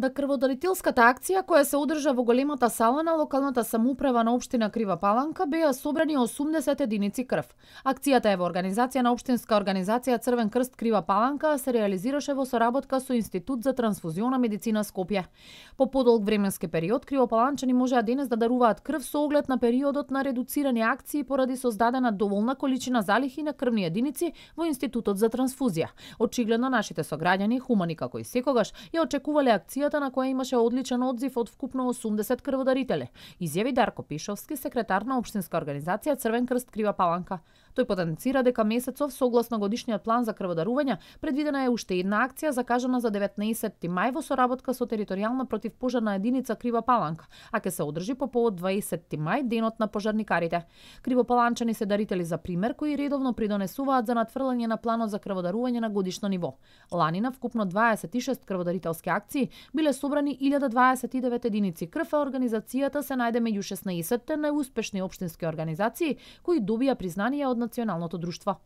Да крводарителската акција која се одржа во големата сала на локалната самоуправа на општина Крива Паланка беа собрани 80 единици крв. Акцијата е во организација на општинска организација Црвен крст Крива Паланка, се реализираше во соработка со Институт за трансфузиона медицина Скопје. По подолг временски период кривопаланчани можеа денес да даруваат крв со оглед на периодот на редуцирани акции поради создадена доволна количина залихи на крвни единици во Институтот за трансфузија. Очигледно нашите сограѓани, хумани како и секогаш, ја очекувале акцијата на која имаше одличен одзив од вкупно 80 крводарители, изјави Дарко Пишовски, секретар на општинска организација Црвен крст Крива Паланка. Тој потенцира дека месецов согласно годишниот план за крводарување предвидена е уште една акција закажана за 19 мај во соработка со територијална противпожарна единица Крива Паланка, а ќе се одржи по повод 20 мај, денот на пожарникарите. Кривопаланчани се дарители за пример кои редовно придонесуваат за надфрлање на планот за крводарување на годишно ниво. Лани на вкупно 26 крводарителски акции биле собрани 1029 единици крв, а организацијата се најде меѓу 16 најуспешни општински организации кои добија признание од Националното друштво.